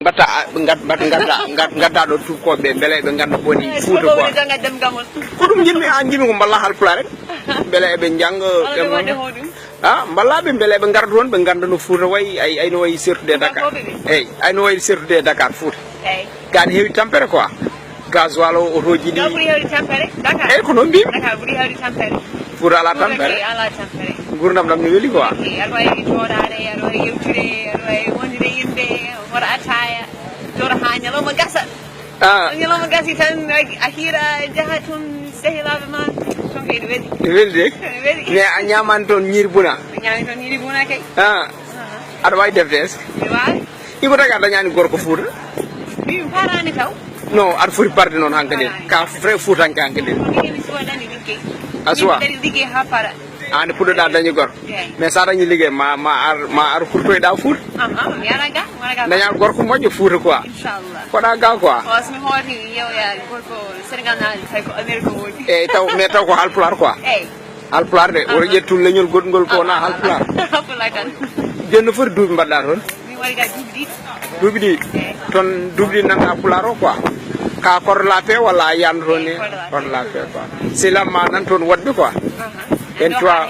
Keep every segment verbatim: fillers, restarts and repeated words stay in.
Mbatta, a, ɓe ngat-, mbat-, ngadda, ngat-, ngadda ɗo tuubakooɓe ɓe, mbele ɓe ngannda ko woni Fuuta quoi. Jannga ɗemngal mon. Ko ɗum njiɗmi, an njiɗmi ko mballa Haalpulaar rek. Mbele eɓe njannga ɗemngal mon. Ah, mballa ɓe, mbele ɓe ngara toon, ɓe ngannda no Fuuta wayi, ay, ay no wayi surtout de Dakar. Tuubakooɓe ɓe. Eyi, ay no wayi surtout de Dakar, Fuuta. Eyi. Gaa ne heewi tampere quoi. Gasoil o, otooji ɗi. Ɗo ɓuri heewde tampere, Dakar. Eyi, ko noon mbiymi. Dakar ɓuri heewde tampere. Fuuta alaa tampere. Fuuta kay alaa tampere. Nguurndam ɗam ne weli quoi. Eyi, aɗa waawi jooɗaade, aɗa waawi yewtude, aɗa waawi wondude e yimɓe, hoɗa attaaya, jooɗo haa ñalawma gasa. Ah. Ñalawma gasi tan, a, a hiira, njaha toon sehilaaɓe ma, toon kay ne weli. Ne weli de? Ne weli. Mais a ñaamaani toon ñiiri buna? Mi ñaami toon ñiiri buna kay. Ah. Aha. Aɗa waawi defde est-ce que? Mi waawi. Iko tagi a dañaani gorko Fuuta? Mi faalaani taw. Non, aɗa foti barde noon hankadi. Faalaani. Ka vrai Fuutanke hankadi. Ko mi heɓi, mi suwa dañde liggey. A suwa? Mi dañi liggey haa para. Aan puɗɗoɗaa dañde gorko. Eey. Mais so a dañi liggey, ma, ma ar, ma ar kurtoyɗaa Fuuta. Aha, mi ara ga, mi ara ga. Dañaa gorko moƴƴo Fuuta quoi. Inchallah. Koɗa ga quoi. O, so mi hooti, mi yewoya gorko Sénégal naali, tawi ko Amérique o woni. Eey, taw, mais taw ko Haalpulaar quoi. Eey. Haalpulaar de, woto ƴettu leñol goɗngol ko wonaa Haalpulaar. Haalpulaar tan. Jooni no foti duuɓi mbaɗɗaa toon? Mi waɗi ga duuɓi ɗiɗi. Duuɓi ɗiɗi? Eey. Toon duuɓi ɗiɗi nanɗaa Pulaar o quoi? Ka Cœur de la Paix walla a yiyannoo toon ni? Eey, Cœur de la Paix. Cœur de la Paix quoi. Sehilaaɓe ma nan toon woɗɓe quoi? Aha. En toi,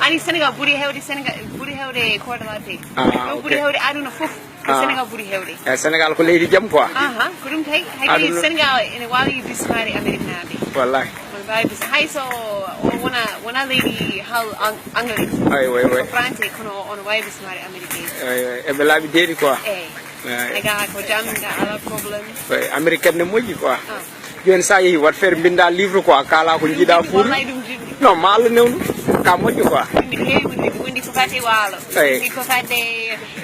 ani Sénégal ɓuri heewde, Sénégal ɓuri heewde Cœur de la Paix. Ah, ok. Ɗum ɓuri heewde aduna fof. Ko Sénégal ɓuri heewde. E Sénégal ko leydi jam quoi. Aha, ko ɗum tawi. Hay kadi Sénégal ene waawi bismaade Ameriknaaɓe. Wallahi. Ene waawi bis-, hay so o wona, wona leydi haal ang-, anglais. Ay, way, way. Ko français, kono ono waawi bismaade Ameriknaaɓe. Ay, way. Eɓe laabi deeɗi quoi. Eey. Ay. Sénégal ko jam, ga alaa problème. Way, Amérique ne moƴƴi quoi. Ah. Jooni so a yehii, waɗ feere mbinndaa livre quoi, kaalaa ko njiɗaa Fuuta. Wallahi ɗum jiɗmi. Non, ma Allah newnu. Ka moƴƴo quoi. Min heewi wonde, mi wondi ko fati waalo. Eey. Mi wondi ko fati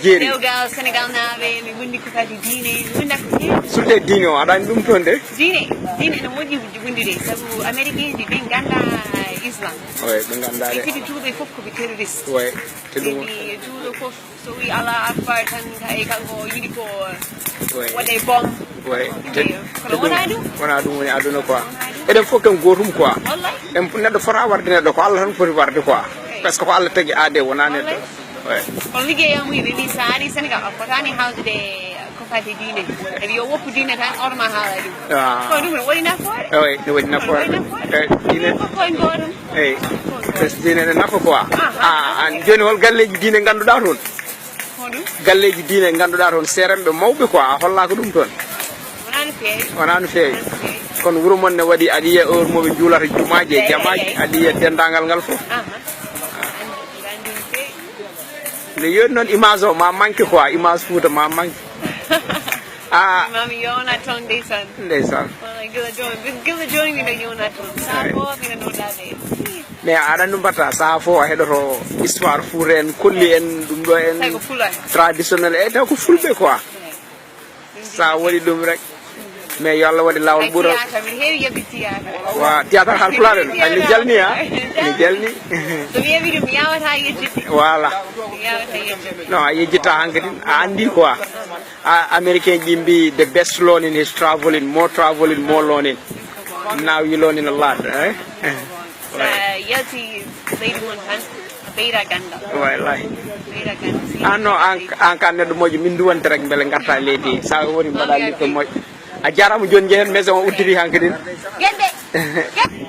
jeeri. Dewgal Sénégal naaɓe, mi wondi ko fati diine, mi wonda ko heewi. Surtout diine o, aɗa anndi ɗum toon de? Diine, diine ene moƴƴi wondude, sabu Américain ji ɓe nganndaa Islam. Eey, ɓe nganndaa de. Ɓe fiti juulɓe fof ko ɓe terroriste. Eey, te ɗum. Ɓe mbi juulɗo fof. So wi Allahu Akbar tan, hay kanko yiɗi ko waɗe bom. Way. Te, kono te ɗum, wonaa ɗum. Wonaa ɗum woni aduna quoi. Wonaa ɗum. Eɗen fof ken gootum quoi. Wallahi. En, neɗɗo fota warde neɗɗo, ko Allah tan foti warde quoi. Eey. Parce que ko Allah tagi aade, wonaa neɗɗo. Wallahi. Way. Kono liggey am wi, ɓe mbi sa ari Sénégal, a fotaani haaldude ko fati diine. Eɗi yo woppu diine tan, orma haala ɗum. Ah. Kono ɗum ne waɗi nafoore. Eey, ne waɗi nafoore. Kono waɗi nafoore. Eey, diine. Ɗum ko koye gootum. Eey. Parce que diine ne nafa quoi. Ah, ah. Ah, an jooni hol galleeji diine ngannduɗaa toon? Hoɗum? Galleeji diine ngannduɗaa toon, seeremɓe mawɓe quoi, a hollaaka ɗum toon? Wonaa no feewi. Wonaa no feewi. Wonaa no feewi. Kono wuro mon ne waɗi, aɗa yiya heure mo ɓe njuulata jumaaji e jamaaji, eey, aɗa yiya denndaangal ngal fof. Aha. Nde yoni noon image o ma manque quoi, image Fuuta ma manque. Ah. Ma mi yowna toon ndeysaan. Ndeysaan. Wallay, gila jooni, gila jooni miɗo yowna toon. Saha fof miɗo noddaade. Mais aɗa anndi mbatta, saha fof a heɗoto histoire Fuuta en, kolli en, ɗum ɗo en. Tawi ko Pulaar. Traditionnel, e taw ko Fulɓe quoi. Eey. Sa waɗi ɗum rek. Mais yo Allah waɗi laawol ɓural. Théâtre, miɗo heewi yiɗde théâtre. Wa, théâtre Haalpulaar en, a mi jalni, ha? Mi jalni. So mi heɓi ɗum, mi yaawataa yejjitde. Voilà. Mi yaawataa yejjitde. Non, a yejjitta hankadi, a anndi quoi. A, American ji mbi, "The best learning is traveling, more traveling, more learning." Now you learning a lot, eh? Sa yalti leydi mon tan, a ɓeyda ganndal. Wallahi. Ɓeyda ganndal. An no, an, an ka neɗɗo moƴƴo, min duwante rek mbele ngarta e leydi. Sa woni mbaɗa liɗɗo moƴƴo. A jaaraama jooni, njehen maison o udditi hankadi. Gedde. Gedde.